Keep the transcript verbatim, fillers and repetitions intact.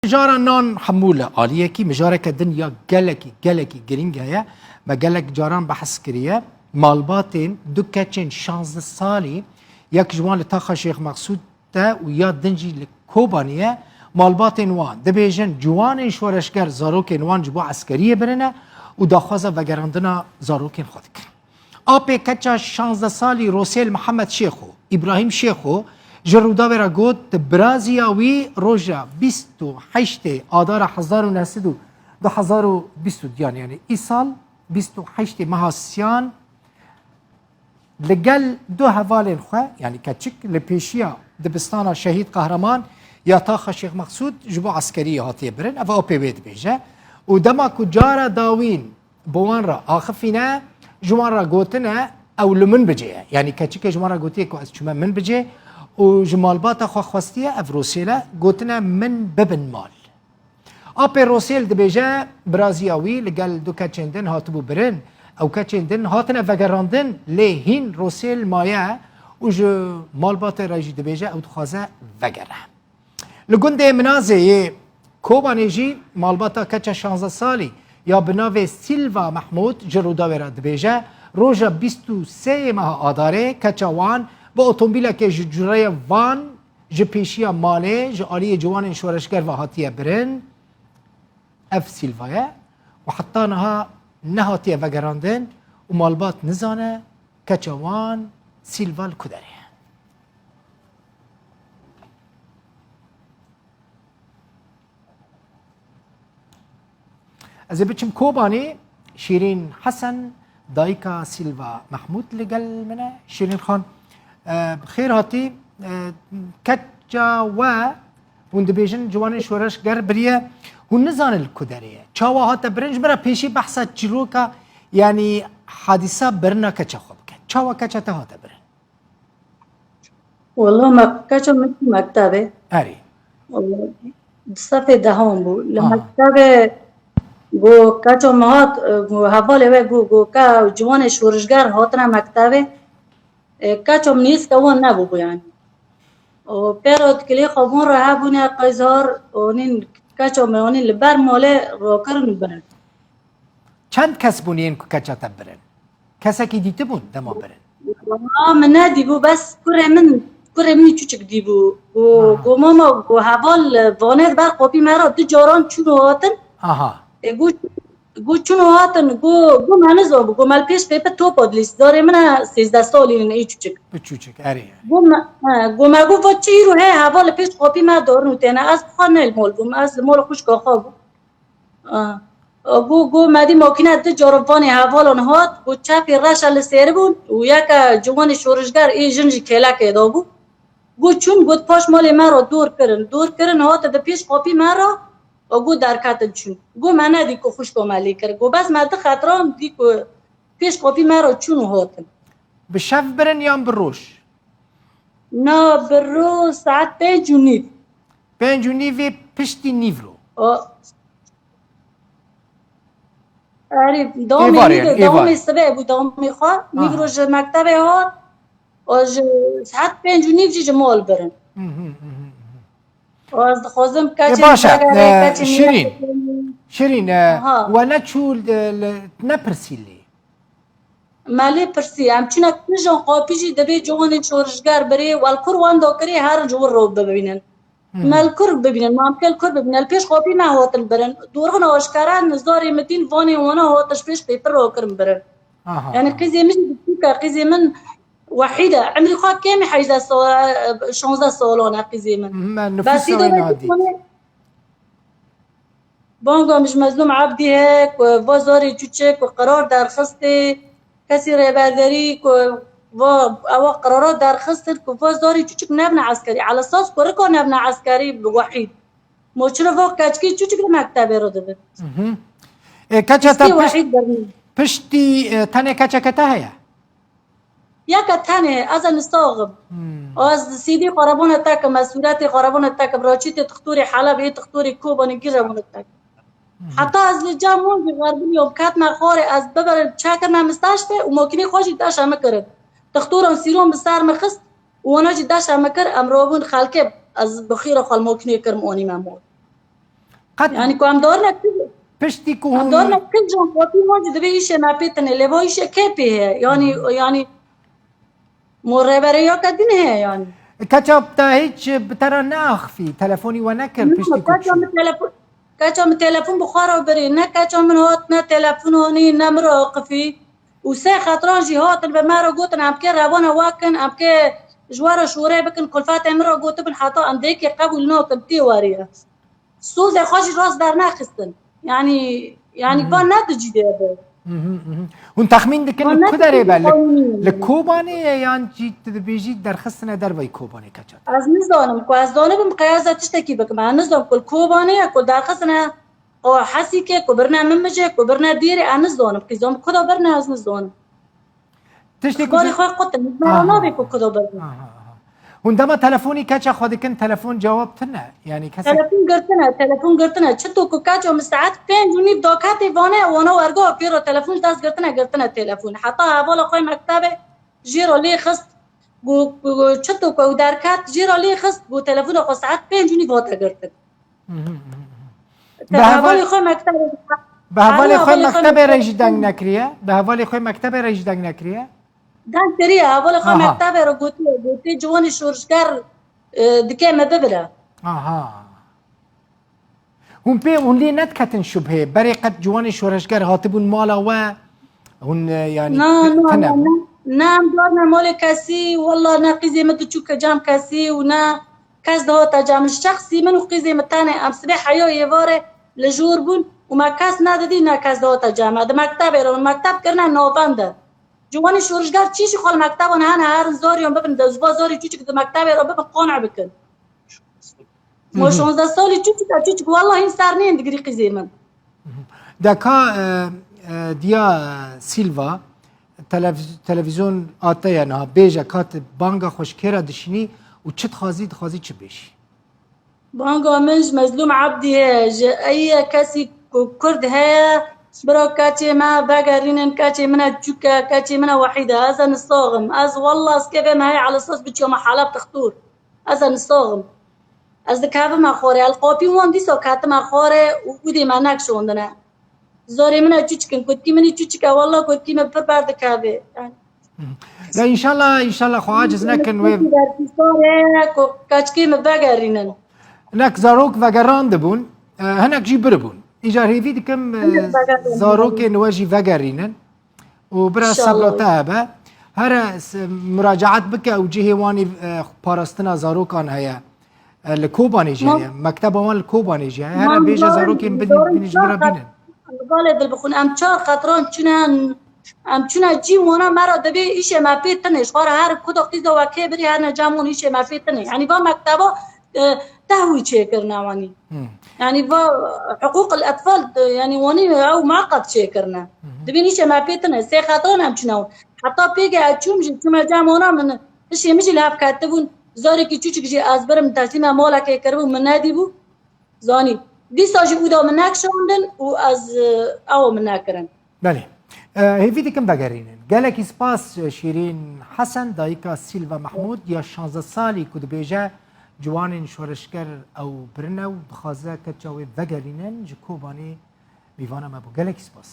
Mijara nan hemû li aliyekî, mijareke din ya gelekî, gelekî girîng heye. Me gelek caran behs kiriye. Malbatên du keçên şazdeh salî, yek ji wan li taxa Şêx Meqsûd de û ya din jî li Kobanê ye. Malbatên wan dibêjin, ciwanên şoreşger zarokên wan ji bo eskeriyê birine û daxwaza vegerandina zarokên xwe dikin. Apê keça şazdeh salî Rosêl Mihemed Şêxo, Îbrahîm Şêxo, ji Rûdawê re got, di biraziya wî roja bîst û heştê Adara hezar û neh sed û du hezar û bîst û diyan, yanî îsal bîst û heştê meha siyan, li gel du hevalên xwe, yanî keçik, li pêşiya dibistana Şehîd Qehreman ya taxa Şêx Meqsûd ji bo eskeriyê hatiye birin. Ev apê wê dibêje. Û dema ku cara dawîn bi wan re axifîne, ji wan re gotine, ew li min bicê ye. Yanî keçikê ji wan re gotiye ku ez çûme min bicê û ji malbata xwe xwestiye, ev Rosêl e, gotine min bibin mal. Apê Rosêl dibêje, biraziya wî li gel du keçên din hatibû birin. Ew keçên din hatine vegerandin, lê hîn Rosêl maye û ji malbatê re jî dibêje, ew dixwaze vegere. Li gundê Minazê yê Kobanê jî malbata keça şazdeh salî ya bi navê Sîlva Mehmûd ji Rûdawê re dibêje, roja bîst û sê yê meha Adarê keça wan bi otomobîlekê ji cureyê van ji pêşiya malê ji aliyê ciwanên şoreşger ve hatiye birin. Ev Sîlva ye û heta niha nehatiye vegerandin û malbat nizane keça wan Sîlva li ku derê ye. Ez ê biçim Kobanê, Şîrîn Hesen, dayika Sîlva Mehmûd li gel min e. Şîrîn Xan, e, bi xêr hatî. E, keça we, hûn dibêjin ciwanên şoreşger biriye, hûn nizanin li ku derê ye. Çawa hate birin? Ji min re pêşî behsa çîroka, yanî hadîsa birina keça xwe bike. Çawa keça te hate birin? Wala me keça min çû mektebê. Erê. Wala di sefê dehan bû. Li Aha. mektebê got keça min hat, got hevalê we got, got ke ciwanê şoreşger hatine mektebê. E, keça min hîs ke wan nebûbû yani. O pêro di kilê xwe bûn re hebûne qeyzar, onîn keça min onîn li ber malê rakirin û birin. Çend kes bûn yên ku keça te birin? Kesekî dîtibûn dema birin? Wa min nedîbû, bes kurê min, kurê min çûçik dîbû. Got, Aha. got mama, got heval, e, vanê ber qopî me re du caran çûn û hatin. Aha. E, got, got çûn û hatin, got, got me nizanbû, got me li pêş pêpir top dilîst. Zarê min e sêzdeh salî ne, ê çûçik. Bi çûçik, erê. Got me, he, got me got va çi îro he, heval li pêş qopî me darin û têne. Ez bi xwe ne li mal bûm, ez li mal xwişka xwe bûm. Ah. Got, got me dî makîne du carivanê hevalan hat, got çepê reşe li sêribûn û yeke ciwanê şoreşger ê jin jî kêlekê de bû. Got çûn, got paş malê me re dor kirin. Dor kirin, hate di pêş qapî me re, got derketin çûn. Got me nedî ku xwişka me lê kir. Got bes me di xetiran dî ku pêş qapî me re çûn û hatin. Bi şev birin yan bi roj? Na, bi roj saet pênc û nîv. Pênc û nîvê piştî nîvro. O. Erê, dawamê Êvarê, nîvê, êvar. dawamê sibê bû, dawamê xwe. Aha. Nîvro ji mektebê hat. O ji saet pênc û nîv jî ji mal birin. Hı hı, hı hı, hı hı. O ez dixwazim E, keçên baş e. vegere, E, keçên Şirîn. Şirîn, e, Aha. we neçû, e, li, nepirsî lê? Me lê pirsî, em çûne kijan qapî jî divê ciwanên şoreşger birê, welkur wan dakirê herin ji wir re bibînin. Hı hı. Me li kur bibînin, me em kê li kur bibînin, li pêş qapî me hatin birin. Dorxin aşkere nizarê min dîn vanê wana hatin ji pêş pêpir rakirin birin. Aha, Yani aha. qîzê min jî biçûk e, qîzê min wehîd e. Emrî xwe kêm e, hejdeh sal, şazdeh salan e qîzê min. Hı hı, me nifûsa Bes wê îdo nadî. Banga min ji Mezlûm Ebdî heye ku va zarê çûçik ku qerar derxistê, kesî rêberderî ku va ewa qerara derxistin ku va zarê çûçik nebne eskerî. Ala esas ku rika nebne eskerî bi wehîd. Ma çira va keçkî çûçik li mektebê re dibin. Mhm. E, keça te Piştî pişt-, wehîd birnî. piştî, e, tenê keçeke te heye? Yeke tenê, ez ê nisaxim. Hmm. Ez sîdî xerabûne tekim, ez sûretê xerabûne tekim, raçîtê tixtorê Helebê, tixtorê Kobanê gî rebûne tekim. Mhm. Heta ez li cem wan jî xerbûniyom, ketme xwarê, ez biberim çekirme misteştê û makînê xwe jî deşe min kirin. Tixtoran sîron bi ser min xist û wana jî deşe min kir, em rabûn xelkê, ez bi xîra xwe li makînê kirim, anîme mal. Qet Yani ku em darine kil, piştî ku em hûn darine kil can xwetî wan jî divê îşê me pê tine. Lê va îşê kê pê heye? Yani, yani mo rêberê ya ke din heye yani. Keça te hiç bi te re neaxifî, telefonî we nekir piştî ku çû? Keça min telefon, keça min telefon bi xwe re birî. Ne keça min hat, ne telefon hanî, ne min re aqifî. Û sê xetran jî hatin bi me re gotin, em kê revana we kin, em kê ji we re şûrê bikin, kulfetê min re gotibin, heta em dêkê qebûl nakin, tê weriye. Sozê xwe jî rast dernexistin. Yani, yani va ne di cî de be. Mhm, mhm. Hûn texmîn dikin li ku derê be? Li, li Kobanê ye yan jî tu dibêjî derxistine derveyî Kobanê keça te? Ez nizanim ku ez zanibim qey ez ê tiştekî bikim. Ez nizanim ku li Kobanê ye, ku derxistine, ku Hesîkê, ku birine Mimicê, ku birine Dêrê, ez nizanim. Qîza min ku da birine ez nizanim. Tiştê ku Xwarê xwe qutin. Aha. Nabê ku kudo birin. Aha, aha. Hûn dema telefonî keça xwe dikin, telefon cewab tune. Yani kesek Telefon girtine, telefon girtine. Çito ku keça min saet pênc û nîv daketê vane, wana wergo pêro telefon ji dest girtine, girtine telefon. Heta hevala xwe mektebê jê re lê xist. Gu, gu, gu, çito ku ew derket, jê re lê xist, gu telefona xwe saet pênc û nîv hate girtin. Mhm, mhm, mhm. Te Bi heval-, hevalê xwe mektebê, bi hevalê xwe mektebê re jî deng nekiriye? Bi hevalê xwe mektebê re jî deng nekiriye? Deng kiriye, hevalê xwe Aha. mektebê re gotiye, gotiye ciwanê şorişger, e, dike me bibire. Aha. Hûn pê, hûn lê nediketin şubhê? Berê qet ciwanê şoreşger hatibûn mala we, hûn, e, yanî Na, ti-, na, tune na, bûn? na, na, em darne malê kesî, walla ne qîzê min diçûke cem kesî û ne kes dihate cem min. Şexsî min û qîzê min tenê, em sibê heya êvarê li jor bûn û me kes nedidî, ne kes dihate cem me. Di mektebê re bûn, mekteb kirine navende. Ciwanê şoreşger çî jî xwe li mekteban hene, herin zoriyan bibin, de ziva zorî çûçik di mektebê re bibin, qanî bikin. Ma Mhm. şonzdeh salî çûçik e, çûçik, walla hîn ser nîn digirî qîzê min. Mhm. De ka, e, e, Diya Silva, televiz-, televîzyon a te ye niha, bêje ka tu banga xwe ji kê re dişînî û çi dixwazî, dixwazî çi bêjî? Banga min ji Mezlûm Ebdî heye, ji ey kesî ku Kurd heye, bira keçê me vegerînin, keçê min e çûk e, keçê min e wehîd e, ez e nisaxim. Ez walla ez kevê me heye, elesas biçiyama Heleb dixtûr. Ez e nisaxim. Ez dikevime xwarê. El qapî wan dîsa ketime xwarê û ûdê me nekşandine. Zorê min e çûçik in. Kutkî min î çûçik e. Walla kutkî min pir berdikeve. Yani. Hı hı. De înşallah, înşallah xwe aciz nekin wê. Berpîsar e ku keçikê min vegerînin. Hinek zarok vegerandibûn, e, hinek jî biribûn. Îcar hêvî dikim, e, Hinek vegerandibûn. zarokên we jî vegerînin. û bira İnşallah. sebra te hebe. Here s-, muracaat bike û cihê wan î, e, parastina zarokan heye. E, li Kobanê jî Ma- heye. Mekteba wan li Kobanê jî heye. Here Ma- bêje ma- zarokên bin, zarok bin ji çar bira qat-, bînin. Balê dilbixwin, em çar qetran çûne, em çûne cî wana me re divê îşê me pê tine. Ji xwe re her kuda qîza we kê birî, her ne cem wan îşê me pê tine. Yani va mekteba e, tehwî çêkirine wanî. Hmm. Yani va hiqûq el etfal, e, yani wanî ew muqeqet çêkirine. Hı hı. Dibîn îşê me pê tine, sê xetran em çûne. Heta pêge ez çûm jî, çûme cem wana min, hişê min jî li hev ketibûn. Zarekî çûçik jî ez birim teslîme malekê kiribû, min nedîbû. Zanî. Dîsa jî ûda min nekşandin û ez, e, ew min nekirin. Belê. E, hêvî dikim vegerînin. Gelekî spas, e, Şîrîn Hesen, dayika Sîlva Mehmûd, ya şanzdeh salî ku dibêje ciwanên şoreşger ew birine û dixwaze keça wê vegerînin, ji Kobanê mîvana me bû. Gelekî spas.